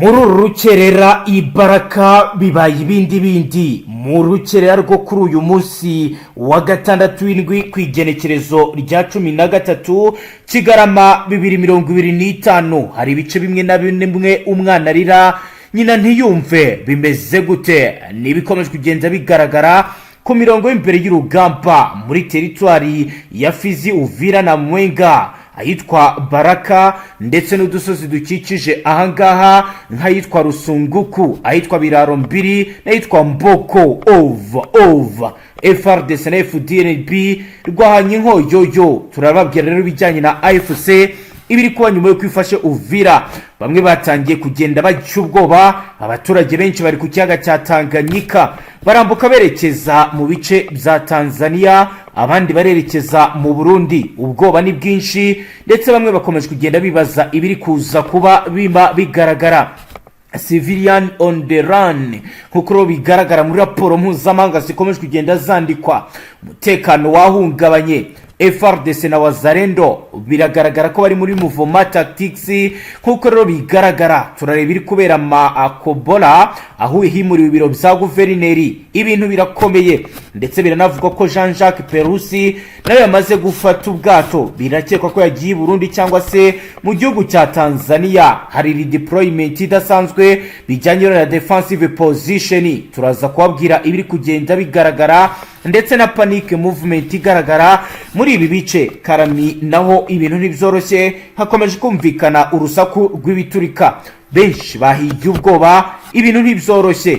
Muri uru rukerera ibaraka bibaye ibindi bindi. Mu rukerera rwo kuri uyu munsi wa gatandatu w'indwi, ku igenekerezo rya 13 Kigarama 2025, hari ibice bimwe na bimwe umwana arira nyina ntiyumve. Bimeze gute? Ni ibikomeje kugenda bigaragara ku mirongo y'imbere y'urugamba muri teritwari ya Fizi, Uvira na Mwenga, ahitwa Baraka ndetse n'udusozi dukikije ahangaha nk'ahitwa Rusunguku, ahitwa Biraro Mbiri n'ahitwa Mboko. Ova ova FARDC na FDNB rwahanye inkoyoyo. Turababwira rero ibijyanye na AFC, ibiri kuba nyuma yo kwifashe Uvira. Bamwe batangiye kugenda bagica ubwoba. Abaturage benshi bari ku kiyaga cya Tanganyika, barambuka berekeza mu bice bya Tanzania, abandi barerekeza mu Burundi. Ubwoba ni bwinshi, ndetse bamwe bakomeje kugenda bibaza ibiri kuza kuba biba bigaragara. Civilian on the run, nk'uko rero bigaragara muri raporo mpuzamahanga zikomeje kugenda zandikwa, umutekano wahungabanye. FARDC na Wazalendo biragaragara ko bari muri mouvement tactics. Nk'uko rero bigaragara, turareba iri kubera Makobola, aho himuriwe ibiro bya guverineri. Ibintu birakomeye, ndetse biranavugwa ko Jean Jacques Perusi nawe yamaze gufata ubwato. Birakekwa ko yagiye i Burundi cyangwa se mu gihugu cya Tanzania. Hari redeployment idasanzwe bijyanye na defensive position. Turaza kubabwira ibiri kugenda bigaragara, ndetse na panic movement igaragara muri ibi bice. Karami naho ibintu ntibyoroshye, hakomeje kumvikana urusaku rw'ibiturika, benshi bahiye ubwoba, ibintu ntibyoroshye.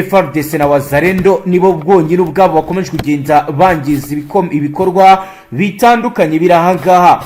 FARDC na Wazalendo nibo bwonyine ubwabo bakomeje kugenda bangiza ibikorwa bitandukanye biri ahangaha.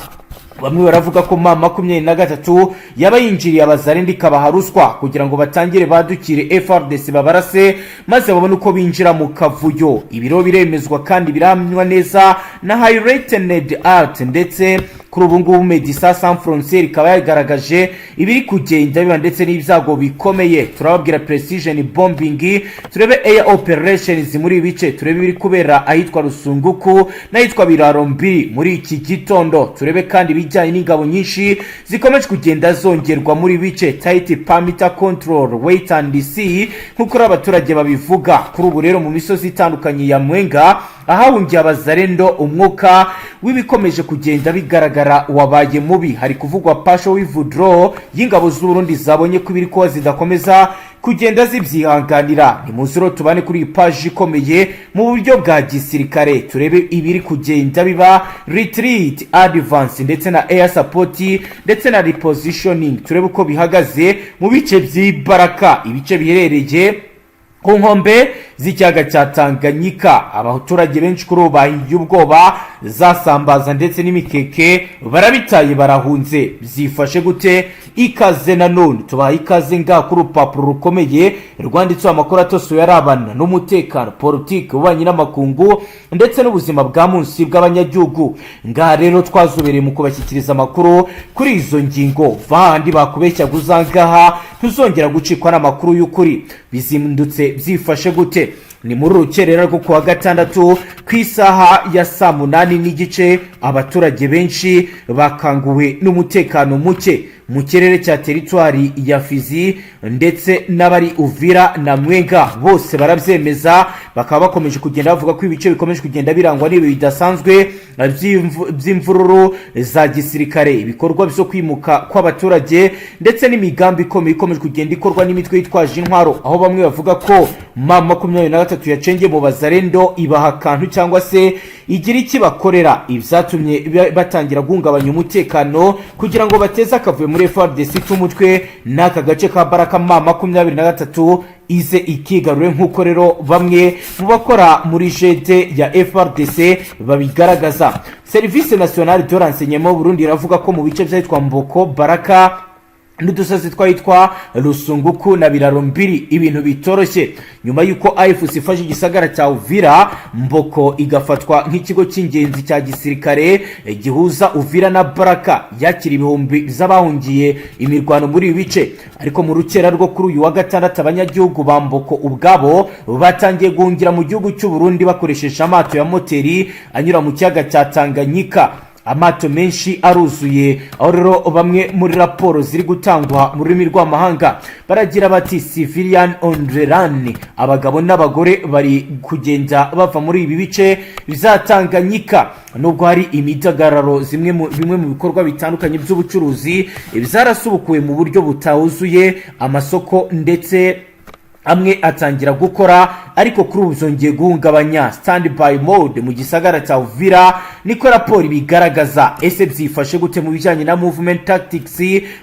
Bamwe baravuga ko M23 yaba yinjiriye Abazalendo, ikabaha ruswa kugira ngo batangire badukire FARDC, babarase, maze babone uko binjira mu kavuyo. Ibiro biremezwa kandi biramywa neza na High Rated Art, ndetse kuri ubu ngubu Médecins Sans Frontières ikaba yagaragaje ibiri kugenda biba ndetse n'ibyago bikomeye. Turababwira precision bombing, turebe air operations muri ibi bice, turebe ibiri kubera ahitwa Rusunguku n'ahitwa Biraro Mbiri muri iki gitondo. Turebe kandi ibijyanye n'ingabo nyinshi zikomeje kugenda zongerwa muri bice. Tight perimeter control, wait and see, nk'uko rero abaturage babivuga. Kuri ubu rero mu misozi itandukanye ya Mwenga, ahahungiye Abazalendo, umwuka w'ibikomeje kugenda bigaragara wabaye mubi. Hari kuvugwa partial withdraw y'ingabo z'Uburundi zabonye ko ibiri kuba zidakomeza kugenda zibyihanganira. Ni muzi rero tubane kuri iyi paji ikomeye mu buryo bwa gisirikare, turebe ibiri kugenda biba, retreat, advance, ndetse na air support, ndetse na repositioning. Turebe uko bihagaze mu bice by'ibaraka, ibice biherereye ku nkombe z'ikiyaga cya Tanganyika. Abaturage benshi kuri ubu bahiye ubwoba, zasambaza ndetse n'imikeke barabitaye, barahunze. Byifashe gute? Ikaze nanone, tubaha ikaze ngaha kuri urupapuro rukomeye rwanditseho amakuru atosoye arabana n'umutekano, politiki, ububanyi n'amakungu, ndetse n'ubuzima bwa munsi bw'abanyagihugu. Ngaha rero twazobereye mu kubashyikiriza amakuru kuri izo ngingo. Vahandi bakubeshyaga, uzangaha ntuzongera gucikwa n'amakuru y'ukuri. Bizindutse byifashe gute? Ni muri urukerera rwo kuwa gatandatu ku isaha ya saa 8:30, abaturage benshi bakanguwe n'umutekano muke mu kirere cya teritwari ya Fizi, ndetse n'abari Uvira na Mwenga bose barabyemeza. Bakaba bakomeje kugenda bavuga ko ibice bikomeje kugenda birangwa n'ibi bidasanzwe by'imvururu za gisirikare, ibikorwa byo kwimuka kw'abaturage, ndetse n'imigambi ikomeye ikomeje kugenda ikorwa n'imitwe yitwaje intwaro, aho bamwe bavuga ko M23 yacengeye mu Bazalendo, ibaha akantu cyangwa se igira iki bakorera, ibyatumye batangira guhungabanya umutekano kugira ngo bateze akavuyo muri FARDC c'umutwe n'aka gace ka Baraka, M23 ize ikigarure, nk'uko rero bamwe mu bakora muri jede ya FARDC babigaragaza. Service Nationale de Renseignement Burundi iravuga ko mu bice byahitwa Mboko, Baraka n'udusozi twahitwa Rusunguku na Biraro Mbiri ibintu bitoroshye, nyuma y'uko AFC ifashe igisagara cya Uvira, Mboko igafatwa nk'ikigo cy'ingenzi cya gisirikare gihuza Uvira na Baraka, yakira ibihumbi by'abahungiye imirwano muri ibi bice. Ariko mu rukera rwo kuri uyu wa gatandatu, abanyagihugu ba Mboko ubwabo batangiye guhungira mu gihugu cy'u Burundi bakoresheje amato ya moteri anyura mu kiyaga cya Tanganyika. Amato menshi aruzuye, aho rero bamwe muri raporo ziri gutangwa mu rurimi rw'amahanga baragira bati: "Civilian on the run", abagabo n'abagore bari kugenda bava muri ibi bice bizatanganyika. Nubwo hari imidagararo, zimwe mu bimwe mu bikorwa bitandukanye by'ubucuruzi byarasubukuwe mu buryo butawuzuye, amasoko ndetse amwe atangira gukora, ariko kuri ubu byongeye guhungabanya standby mode mu gisagara cya Uvira, niko raporo ibigaragaza. Ese byifashe gute mu bijyanye na movement tactics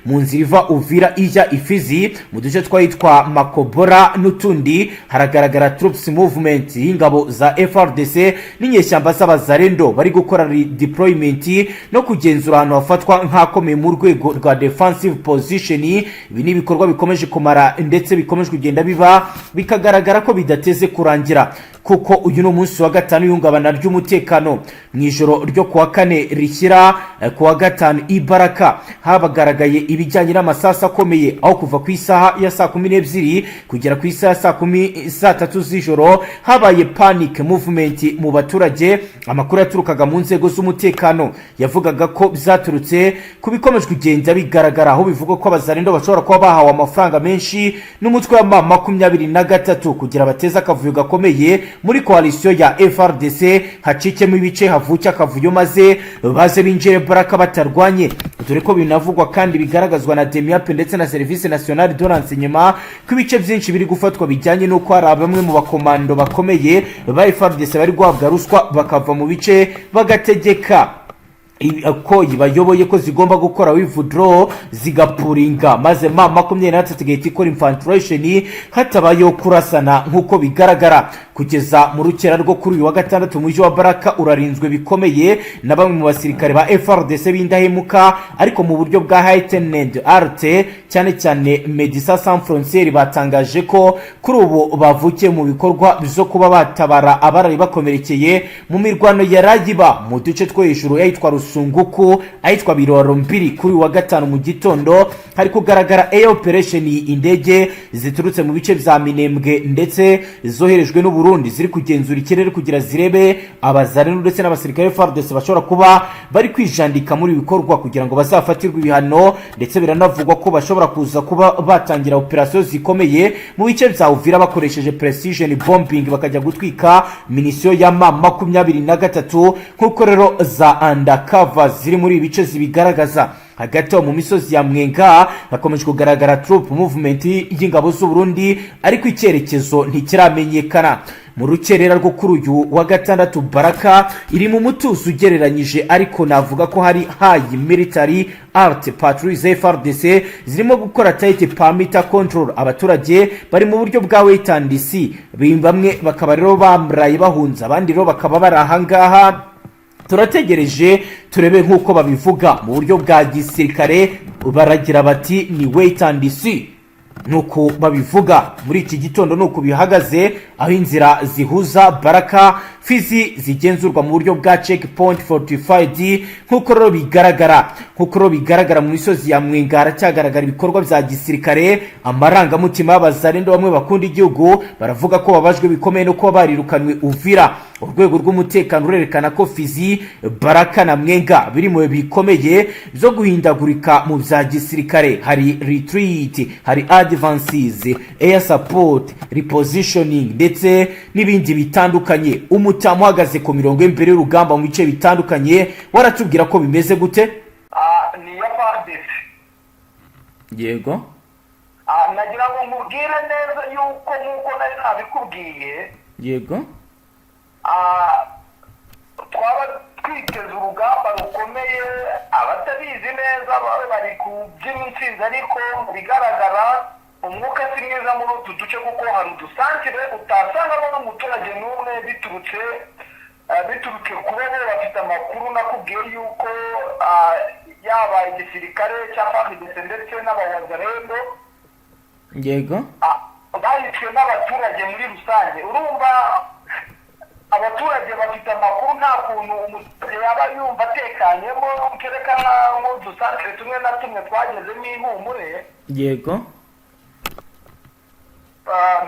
mu nzira iva Uvira ijya Ifizi, mu duce twahitwa Makobora n'utundi? Haragaragara troops movement y'ingabo za FARDC n'inyeshyamba z'Abazarendo bari gukora redeployment no kugenzura ahantu hafatwa nk'akomeye mu rwego rwa defensive position. Ibi ni ibikorwa bikomeje kumara ndetse bikomeje kugenda biba, bikagaragara ko bidateze kurangira, kuko uyu ni umunsi wa gatanu w'ihungabana ry'umutekano. Mu ijoro ryo kuwa kane rishyira kuwa gatanu, ibaraka habagaragaye ibijyanye n'amasasu akomeye, aho kuva ku isaha ya saa 12 kugera ku isaha ya saa 10, saa 3 z'ijoro habaye panic movement mu baturage. Amakuru yaturukaga mu nzego z'umutekano yavugaga ko byaturutse ku bikomeje kugenda bigaragara, aho bivugwa ko Abazarendo bashobora kuba bahawe amafaranga menshi n'umutwe wa M23 kugira bateze akavuyo gakomeye muri coalition ya FARDC, hacikemo ibice, havuke akavuyo, maze baze binjire Baraka batarwanye, dore ko binavugwa kandi bigaragazwa na DEMIAP ndetse na Service Nationale de Renseignement ko ibice byinshi biri gufatwa bijyanye n'uko hari bamwe mu bakomando bakomeye ba FARDC bari guhabwa ruswa, bakava mu bice bagategeka ko bayoboye ko zigomba gukora withdraw, zigapuringa, maze M23 igahita ikora infiltration hatabayeho kurasana. Nk'uko bigaragara kugeza mu rukera rwo kuri uyu wa gatandatu, umujyi wa Baraka urarinzwe bikomeye na bamwe mu basirikare ba FARDC b'indahemuka, ariko mu buryo bwa heightened alert. Cyane cyane Médecins Sans Frontières batangaje ko kuri ubu bavukiye mu bikorwa byo kuba batabara abarari bakomerekeye mu mirwano ya rayiba mu duce two hejuru y'ahitwa Rusunguku, ahitwa Biroro Mbiri. Kuri uyu wa gatanu mu gitondo hari kugaragara air operation, indege ziturutse mu bice bya Minembwe ndetse zoherejwe n'u Burundi ziri kugenzura ikirere kugira zirebe Abazareno ndetse n'abasirikare FARDC bashobora kuba bari kwijandika muri ibi bikorwa, kugira ngo bazafatirwe ibihano. Ndetse biranavugwa ko bashobora kuza kuba batangira operasiyo zikomeye mu bice bya Uvira bakoresheje precision bombing, bakajya gutwika munition ya M23, nk'uko rero za undercover ziri muri ibi bice zibigaragaza. Hagati aho mu misozi ya Mwenga hakomeje kugaragara troop movement y'ingabo z'u Burundi, ariko icyerekezo ntikiramenyekana. Mu rukerera rwo kuri uyu wa gatandatu, Baraka iri mu mutuzo ugereranyije, ariko navuga ko hari high military alert. Patrouille za FARDC zirimo gukora tight perimeter control. Abaturage bari mu buryo bwa wait and see, bamwe bakaba rero bamuraye bahunze, abandi rero bakaba bari ahangaha, turategereje turebe. Nk'uko babivuga mu buryo bwa gisirikare, baragira bati: "Ni wait and see." Nuko babivuga muri iki gitondo, nuko bihagaze, aho inzira zihuza Baraka, Fizi zigenzurwa mu buryo bwa checkpoint fortified. Nk'uko rero bigaragara, mu misozi ya Mwenga haracyagaragara ibikorwa bya gisirikare. Amarangamutima y'Abazarendo, bamwe bakunda igihugu, baravuga ko babajwe bikomeye no kuba barirukanwe Uvira. Urwego rw'umutekano rurerekana ko Fizi, Baraka na Mwenga biri mu bihe bikomeye byo guhindagurika mu bya gisirikare. Hari retreat, hari advances, air support, repositioning ndetse n'ibindi bitandukanye. Umutamu uhagaze ku mirongo y'imbere y'urugamba mu bice bitandukanye, waratubwira ko bimeze gute? Ni iya FARDC. Yego. Nagira ngo nkubwire neza yuko nk'uko nari nabikubwiye, twaba twiteze urugamba rukomeye. Abatabizi neza babe bari kubyina intsinzi, ariko mu bigaragara umwuka si mwiza muri utu duce, kuko hari udusantire utasangamo n'umuturage n'umwe, biturutse kuba bo bafite amakuru nakubwiye yuko yaba igisirikare cya FARDC ndetse n'Abawazarendo bahishwe n'abaturage muri rusange. Urumva abaturage bafite amakuru, nta kuntu umuturage yaba yumva atekanyemo, kereka nk'udusantere tumwe na tumwe twagezemo ihumure.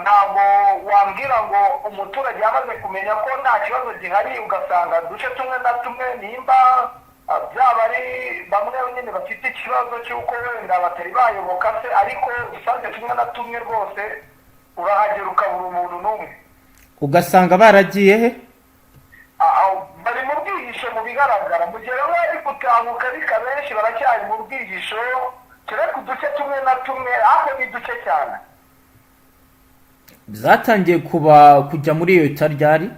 Ntabwo wambwira ngo umuturage yamaze kumenya ko nta kibazo gihari, ugasanga uduce tumwe na tumwe nimba Byaba ari bamwe nyine bafite ikibazo cy'uko wenda batari bayoboka se, ariko udusantere tumwe na tumwe rwose urahagera ukabura umuntu n'umwe. Ugasanga baragiye he? Bari mu bwihisho mu bigaragara, mu gihe bamwe bari gutahuka, ariko abenshi baracyari mu bwihisho, kereka uduce tumwe na tumwe, ariko ni duce cyane. Zatangiye kuba kujya muri iyo ryari?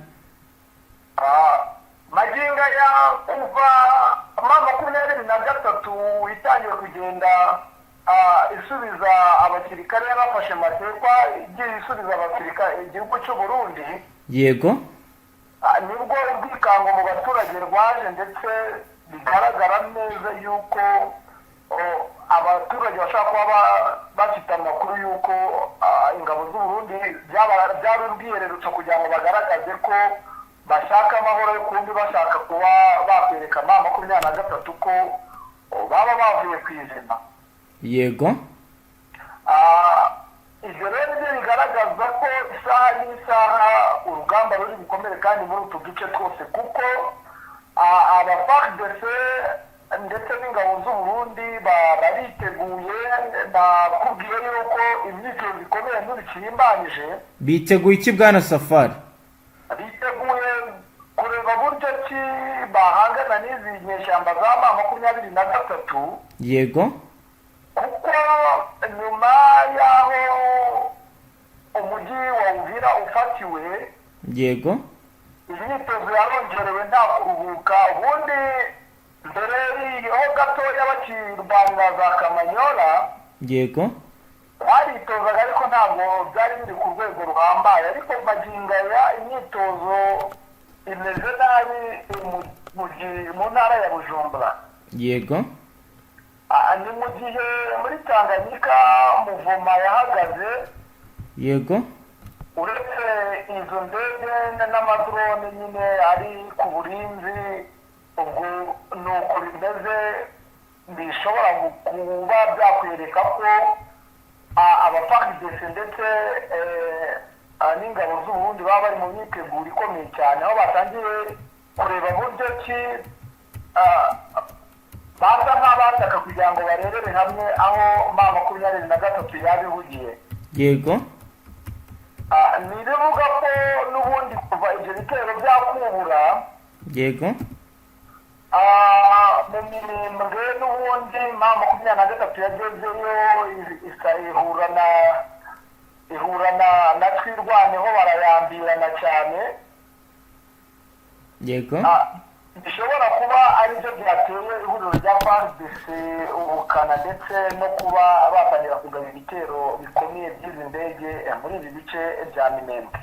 Magingo aya, kuva M23 itangiye kugenda isubiza abasirikare bafashe matekwa, igiye isubiza abasirikare igihugu cy'u Burundi, nibwo ubwikango mu baturage rwaje, ndetse bigaragara neza yuko abaturage bashobora kuba bafite amakuru y'uko ingabo z'u Burundi byari ubwihererutso kugira ngo bagaragaze ko bashaka amahoro yo kumbi, bashaka kuba bakwereka M23 ko baba bavuye ku izima. Ibyo rero nibyo bigaragaza ko isaha n'isaha urugamba ruri bukomere, kandi muri utu duce twose, kuko aba FARDC ndetse n'ingabo z'u Burundi bariteguye. Bakubwiye yuko imyitozo ikomeye ntibikirimbanyije. Biteguye iki, bwana Safari? Biteguye kureba buryo ki bahangana n'izi nyeshyamba za M23, kuko nyuma y'aho umujyi wa Uvira ufatiwe, imyitozo yarongerewe, nta kuruhuka. Ubundi mbere ho gatoya bakirwanira za Kamanyola, baritozaga, ariko ntabwo byari biri ku rwego ruhambaye. Ariko magingo aya imyitozo imeze nabi mu ntara ya Bujumbura. Ni mu gihe muri Tanganyika mouvement yahagaze, uretse izo ndege n'amadrone nyine ari ku burinzi. Ubwo ni uko bimeze, bishobora kuba byakwereka ko aba FARDC ndetse n'ingabo z'Uburundi baba bari mu myiteguro ikomeye cyane, aho batangiye kureba buryo ki basa nk'abataka kugira ngo barebere hamwe aho M23 yaba ihugiye. Ni ibivuga ko n'ubundi kuva ibyo bitero byakubura, mu Minembwe n'ubundi M23 yagezeyo, ihura na Twirwaneho, barayambirana cyane. Bishobora kuba aribyo byateye ihuriro rya FARDC ubukana, ndetse no kuba batangira kugaba ibitero bikomeye by'izi ndege muri ibi bice bya Minembwe.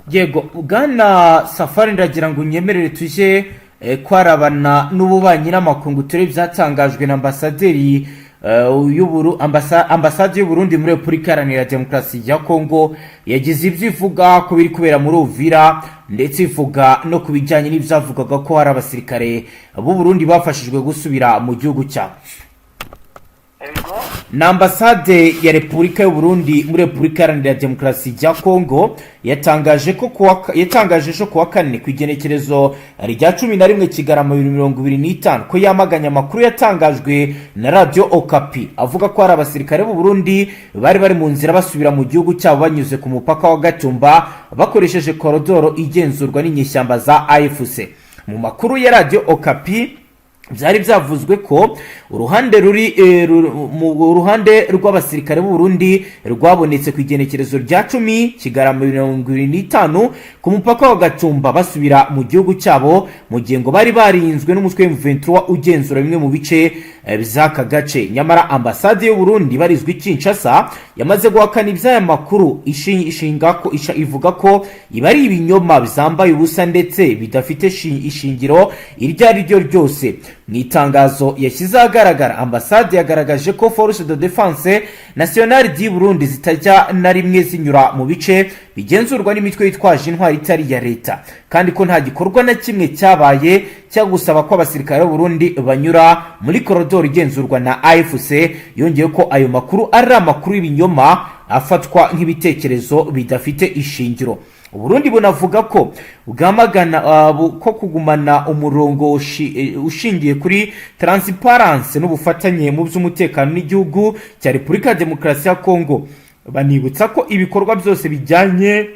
Yego, bwana Safari, ndagira ngo unyemerere tujye kwarabana n'ububanyi n'amakungu, turebe ibyatangajwe na ambasaderi ambasade y'Uburundi muri Repubulika Iharanira Demokarasi ya Kongo. Yagize ibyo ivuga ku biri kubera muri Uvira, ndetse ivuga no ku bijyanye n'ibyavugaga ko hari abasirikare b'u Burundi bafashijwe gusubira mu gihugu cyabo. Na ambasade ya Repubulika y'u Burundi muri Repubulika Iharanira Demokarasi ya Kongo yatangaje ko yatangaje ejo kuwa kane, ku igenekerezo rya 11 Kigarama 2025, ko yamaganye amakuru yatangajwe na Radiyo Okapi avuga ko hari abasirikare b'u Burundi bari mu nzira basubira mu gihugu cyabo banyuze ku mupaka wa Gatumba, bakoresheje korodoro igenzurwa n'inyeshyamba za AFC. Mu makuru ya Radiyo Okapi byari byavuzwe ko uruhande ruri mu ruhande rw'abasirikare b'u Burundi rwabonetse ku igenekerezo rya 10 Kigarama 2025 ku mupaka wa Gatumba basubira mu gihugu cyabo, mu gihe ngo bari barinzwe n'umutwe M23 ugenzura bimwe mu bice by'aka gace. Nyamara ambasade y'u Burundi ibarizwa i Kinshasa yamaze guhakana iby'aya makuru, ishinga ko ivuga ko iba ari ibinyoma bizambaye ubusa ndetse bidafite ishingiro iryo ari ryo ryose. Mu itangazo yashyize ahagaragara, ambasade yagaragaje ko Force de Défense Nationale du Burundi zitajya na rimwe zinyura mu bice bigenzurwa n'imitwe yitwaje intwari itari iya leta, kandi ko nta gikorwa na kimwe cyabaye cyo gusaba ko abasirikare b'u Burundi banyura muri korodoro igenzurwa na AFC. Yongeye ko ayo makuru ari amakuru y'ibinyoma afatwa nk'ibitekerezo bidafite ishingiro. Uburundi bunavuga ko bwamagana ko kugumana umurongo ushingiye kuri transparence n'ubufatanye mu by'umutekano n'igihugu cya Repubulika ya Demokarasi ya Kongo. Banibutsa ko ibikorwa byose bijyanye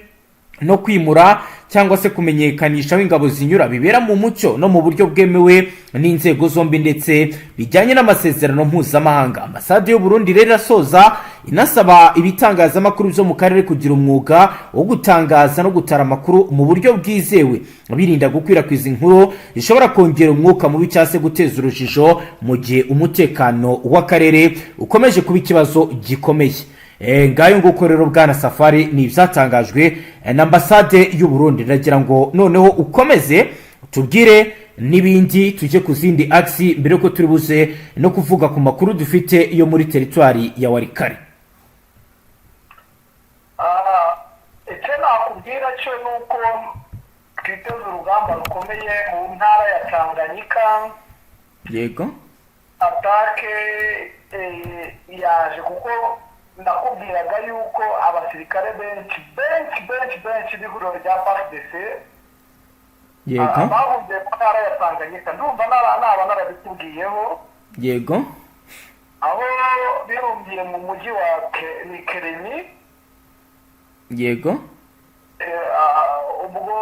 no kwimura cyangwa se kumenyekanisha aho ingabo zinyura bibera mu mucyo no mu buryo bwemewe n'inzego zombi, ndetse bijyanye n'amasezerano mpuzamahanga. Ambasade y'u Burundi rero irasoza inasaba ibitangazamakuru byo mu karere kugira umwuga wo gutangaza no gutara amakuru mu buryo bwizewe, birinda gukwirakwiza inkuru zishobora kongera umwuka mubi cyangwa se guteza urujijo mu gihe umutekano w'akarere ukomeje kuba ikibazo gikomeye. Ngayo nguko rero, bwana Safari, ni ibyatangajwe na ambasade y'u Burundi. Ndagira ngo noneho ukomeze tubwire n'ibindi, tujye ku zindi agisi mbere yuko turi buze no kuvuga ku makuru dufite yo muri teritwari ya Walikale. Icyo nakubwira cyo ni uko twiteze urugamba rukomeye mu ntara ya Tanganyika. Attaque yaje kuko ndakubwiraga yuko abasirikare benshi benshi benshi benshi b'ihuriro rya FARDC bahungiye mu ntara ya Tanganyika. Ndumva naba narabikubwiyeho. Aho birungiye mu mujyi wa ni Kalemie. Ubwo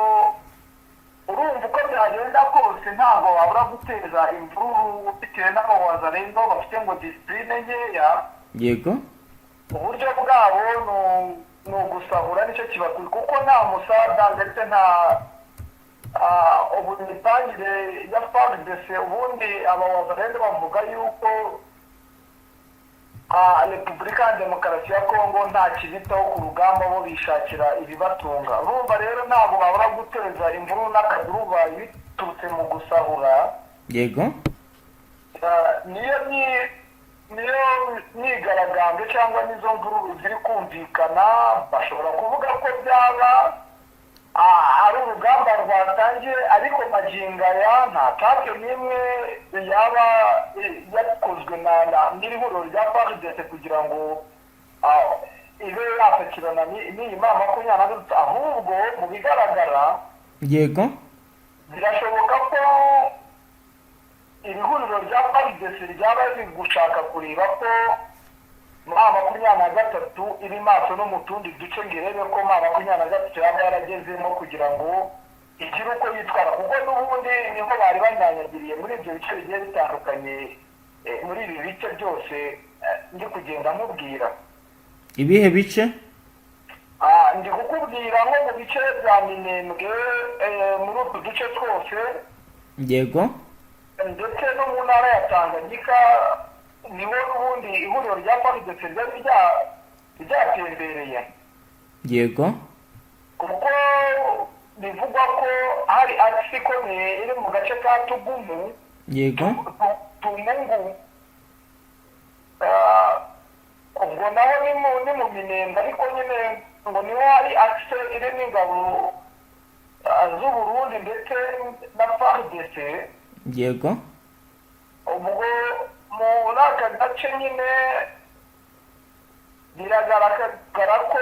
urumva uko byagenda kose ntabwo wabura guteza imvururu bitewe n'abawazalendo bafite ngo discipline nkeya. Uburyo bwabo ni ugusahura, nicyo kibakwiye, kuko nta musada ndetse nta ubu imitangire ya FARDC. Ubundi abawazalendo bavuga yuko Repubulika ya Demokarasi ya Kongo nta kibitaho ku rugamba, bo bishakira ibibatunga. Urumva rero ntabwo babura guteza imvururu n'akaduruvayi biturutse mu gusahura. Niyo myigaragambyo cyangwa n'izo mvururu ziri kumvikana, bashobora kuvuga ko byaba ari urugamba rwatangiye, ariko magingo aya nta attaque n'imwe yaba yakozwe n'iri huriro rya FARDC kugira ngo ibe yasakirana n'iyi M23. Ahubwo mu bigaragara, birashoboka ko iri huriro rya FARDC ryaba riri gushaka kureba ko M23 iri maso no mu tundi duce, ngo irebe ko M23 yaba yaragezemo kugira ngo igire uko yitwara, kuko n'ubundi niho bari banyanyagiriye muri ibyo bice bigiye bitandukanye, muri ibi bice byose ndi kugenda nkubwira. Ibihe bice? Ndi kukubwira nko mu bice bya Minembwe, muri utu duce twose, ndetse no mu ntara ya Tanganyika, niho n'ubundi ihuriro rya FARDC ryari ryatembereye, kuko bivugwa ko hari axe ikomeye iri mu gace ka Tugumu, Tumungu. Ubwo naho ni mu Minembwe, ariko nyine ngo niho hari axe irimo ingabo z'u Burundi ndetse na FARDC. Ubwo muri aka gace nyine biragaragara ko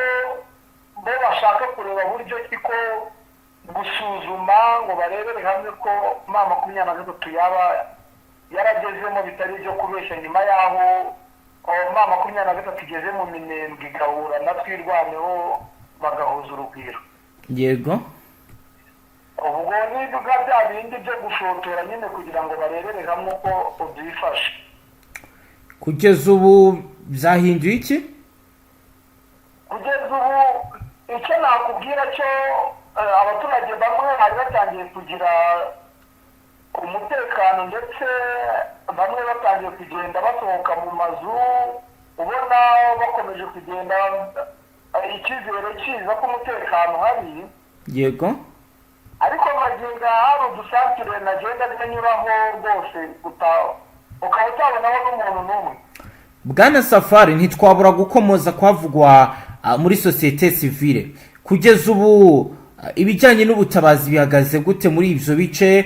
bo bashaka kureba buryo ki ko gusuzuma ngo barebere hamwe ko M23 yaba yaragezemo, bitari ibyo kubeshya, nyuma y'aho M23 igeze mu Minembwe igahura na Twirwaneho, bagahuza urugwiro. Ubwo ni nka bya bindi byo gushotora nyine kugira ngo barebere hamwe uko byifashe. Kugeza ubu byahinduye iki? Kugeza ubu icyo nakubwira cyo, abaturage bamwe bari batangiye kugira umutekano, ndetse bamwe batangiye kugenda basohoka mu mazu, ubona bakomeje kugenda, icyizere kiza ko umutekano uhari. Ariko magingo hari udusantire nagenda nyuraho rwose ukaba utabonaho n'umuntu n'umwe. Bwana Safari, ntitwabura gukomoza kwavugwa muri sosiyete sivile. Kugeza ubu ibijyanye n'ubutabazi bihagaze gute muri ibyo bice?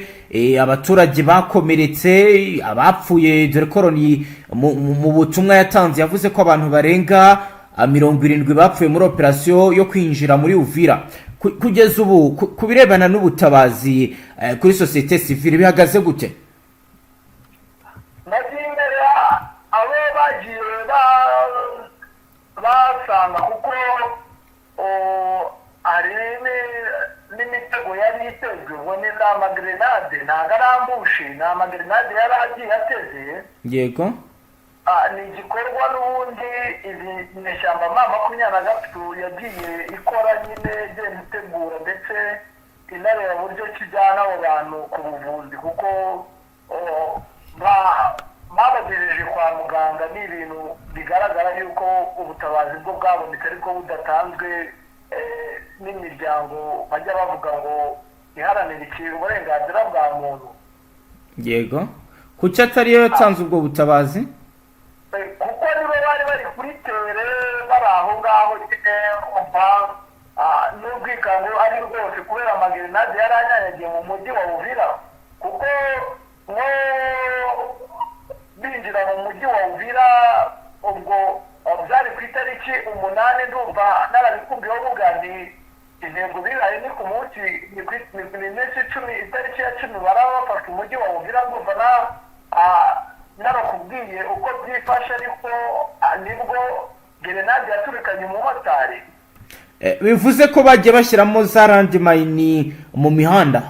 Abaturage bakomeretse, abapfuye, dore ko Loni mu butumwa yatanze yavuze ko abantu barenga 70 bapfuye muri operasiyo yo kwinjira muri Uvira. Kugeza ubu ku birebana n'ubutabazi kuri sosiyete sivile bihagaze gute? Magingo aya abo bagiye basanga kuko hari n'imitego yari itezwe, ubwo ni za magrenade, ntabwo ari ambush, ni amagrenade yari agiye ateze. Ni igikorwa n'ubundi izi nyeshyamba M23 yagiye ikora nyine, igenda itegura ndetse inareba uburyo kijyana abo bantu ku buvuzi, kuko babagejeje kwa muganga. Ni ibintu bigaragara yuko ubutabazi bwo bwabonetse ariko budatanzwe n'imiryango bajya bavuga ngo iharanira uburenganzira bwa muntu. Yego, kuki atari yo yatanze ubwo butabazi? Kuko nibo bari bari kuri terrain, bari aho ngaho nyine, umva n'ubwikango ari rwose kubera amagerenade yari anyanyagiye mu mujyi wa Uvira, kuko nko binjira mu mujyi wa Uvira ubwo byari ku itariki 8, ndumva narabikubwiyeho buga nti intego bihaye ni ku munsi ni iminsi 10, itariki ya 10 baraba bafashe umujyi wa Uvira. Ndumva na narakubwiye uko byifashe, ariko nibwo gerenade yaturikanye umumotari. Bivuze ko bagiye bashyiramo za landmine mu mihanda?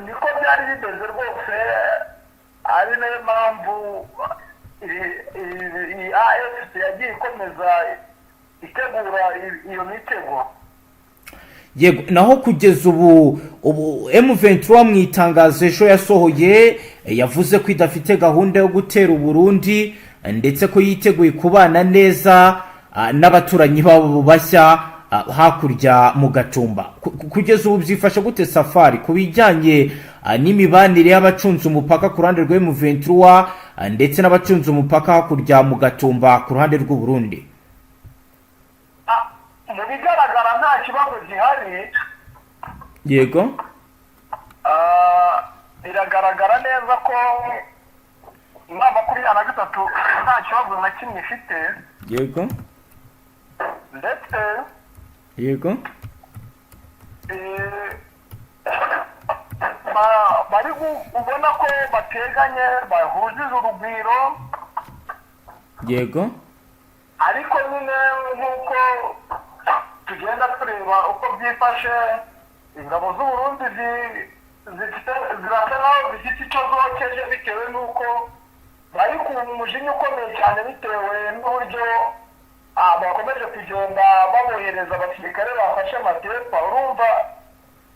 Niko byari bimeze rwose, ari nayo mpamvu iyi AFC yagiye ikomeza itegura iyo mitego. Yego, naho kugeza ubu M23 mu itangazo ejo yasohoye yavuze ko idafite gahunda yo gutera Uburundi ndetse ko yiteguye kubana neza n'abaturanyi babo bashya hakurya mu Gatumba. Kugeza ubu byifashe gute, Safari, ku bijyanye n'imibanire y'abacunze umupaka ku ruhande rwa M23 ndetse n'abacunze umupaka hakurya mu Gatumba ku ruhande rw'u Burundi? Mu bigaragara nta kibazo gihari. Biragaragara neza ko M23 nta kibazo na kimwe ifite ndetse bari ubona ko bateganye, bahujije urugwiro. Ariko nyine nk'uko tugenda tureba uko byifashe, ingabo z'Uburundi zifite, zirasa nkaho zifite icyo zokeje bitewe n'uko bari ku mujinya ukomeye cyane, bitewe n'uburyo bakomeje kugenda babohereza abasirikare bafashe amatepa. Urumva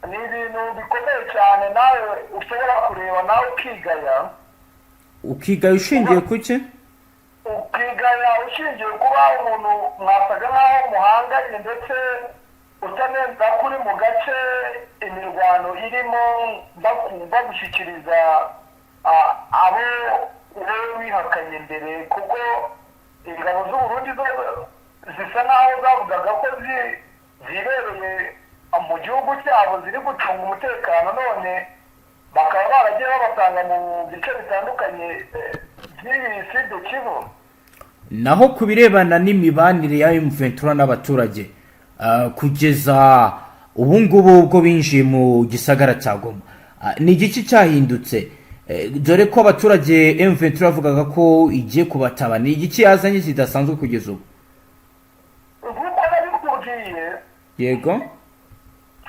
ni ibintu bikomeye cyane, nawe ushobora kureba nawe ukigaya. Ukigaya ushingiye ku ki? Ukigaya ushingiye kuba umuntu mwasaga nk'aho muhanganye, ndetse utanenza ko uri mu gace imirwano irimo, bagushyikiriza abo wowe wihakanye mbere, kuko ingabo z'Uburundi zo zisa nk'aho zavugaga ko zibereye mu gihugu cyabo ziri gucunga umutekano, none bakaba baragiye babasanga mu bice bitandukanye by'iyi Sud Kivu. Naho ku birebana n'imibanire ya M23 n'abaturage kugeza ubu ngubu ubwo binjiye mu gisagara cya Goma, ni igiki cyahindutse? Dore ko abaturage M23 bavugaga ko igiye kubataba, ni igiki yazanye kidasanzwe kugeza ubu? Nk'uko nabikubwiye,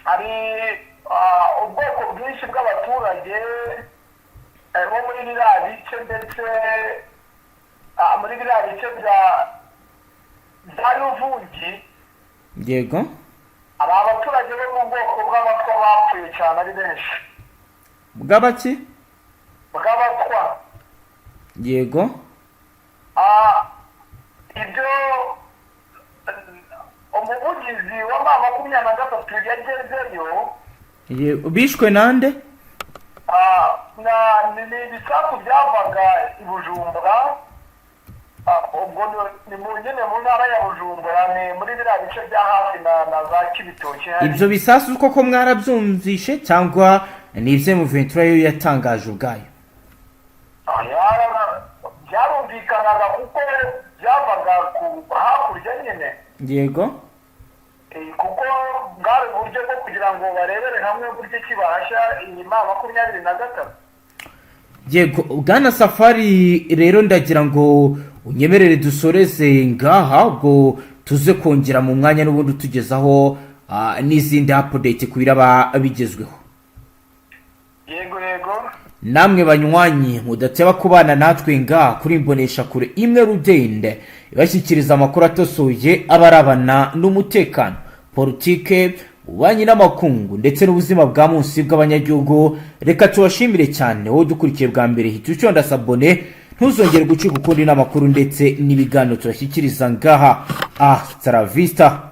hari ubwoko bwinshi bw'abaturage bo muri biriya bice, ndetse muri biriya bice bya Ruvungi. Hari abaturage bo mu bwoko bw'Abatwa bapfuye cyane ari benshi. Bw'abaki? Bw'Abatwa. Ibyo umuvugizi wa M23 yagezeyo. Bishwe nande? Ni ibisasu byavaga i Bujumbura. Ubwo ni mu nyine mu ntara ya Bujumbura, ni muri biriya bice bya hafi na za Kibitoki hari. Ibyo bisasu koko mwarabyumvishe cyangwa ni ibyo M23 yo yatangaje ubwayo? Byarumvikanaga kuko byavaga ku hakurya nyine. Kuko bwari uburyo bwo kugira ngo barebere hamwe uburyo ki bahashya iyi ma 23. Yego, bwana Safari, rero ndagira ngo unyemerere dusoreze ngaha, ubwo tuze kongera mu mwanya n'ubundi utugezaho n'izindi update ku biraba bigezweho. Yego. Namwe banywanyi mudateba kubana natwe ngaha kuri imbonesha kure imwe rudende ibashyikiriza amakuru atosoye abarabana n'umutekano, politike, ububanyi n'amakungu ndetse n'ubuzima bwa munsi bw'abanyagihugu, reka tubashimire cyane. Wowe udukurikiye bwa mbere, hita uconda s'abonner, ntuzongere gucika ukundi n'amakuru ndetse n'ibiganiro tubashyikiriza ngaha. Hasta la vista.